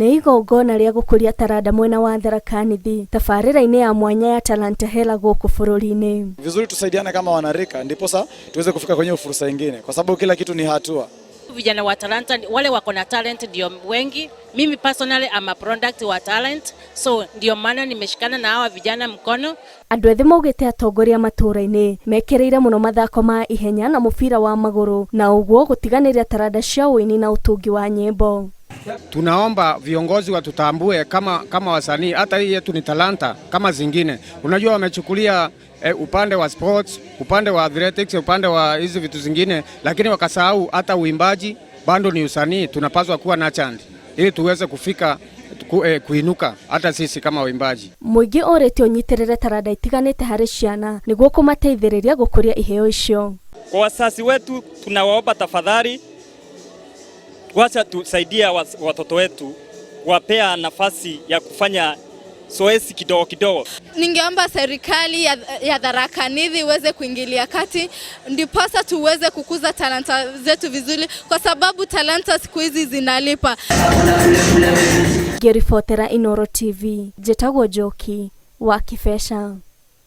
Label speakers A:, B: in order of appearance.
A: Nĩ igongona rĩa gũkũria taranda mwena wa Tharaka Nithi tabarĩra-inĩ ya mwanya ya Talanta Hela gũkũ bũrũri-inĩ.
B: Vizuri tusaidiane kama wanarika, ndiposa tuweze kufika kwenye fursa ingine, kwa sababu kila kitu ni hatua.
C: Vijana wa talanta, wale wako na talent ndio wengi. Mimi personally am a product wa talent, so ndio maana nimeshikana na hawa vijana mkono.
A: Andũ ethĩ maugĩte atongoria matũũra-inĩ mekĩrĩire mũno mathako ma ihenya na mũbira wa magũrũ na ũguo gũtiganĩria taranda cia ũini na ũtungi wa nyĩmbo.
D: Tunaomba viongozi watutambue kama wasanii, hata hii yetu ni talanta kama zingine. Unajua wamechukulia upande wa sports, upande wa athletics, upande wa hizi vitu zingine, lakini wakasahau hata uimbaji bado ni usanii. Tunapaswa kuwa nurtured ili tuweze kufika kuinuka hata sisi kama waimbaji.
A: Mũingĩ ũrĩtio ũnyitĩrĩre taranda itiganĩte harĩ ciana nĩguo kũmateithĩrĩria gũkũria iheo icio.
E: Kwa wazazi wetu tunawaomba tafadhali, wacha tusaidia watoto wetu, wapea nafasi ya kufanya zoezi kidogo kidogo.
F: Ningeomba serikali ya Tharaka Nithi iweze kuingilia kati, ndiposa tuweze kukuza talanta zetu vizuri, kwa sababu talanta siku hizi zinalipa.
A: Ngĩribotera Inooro TV, njĩtagwo Njoki wa Kĩbeca.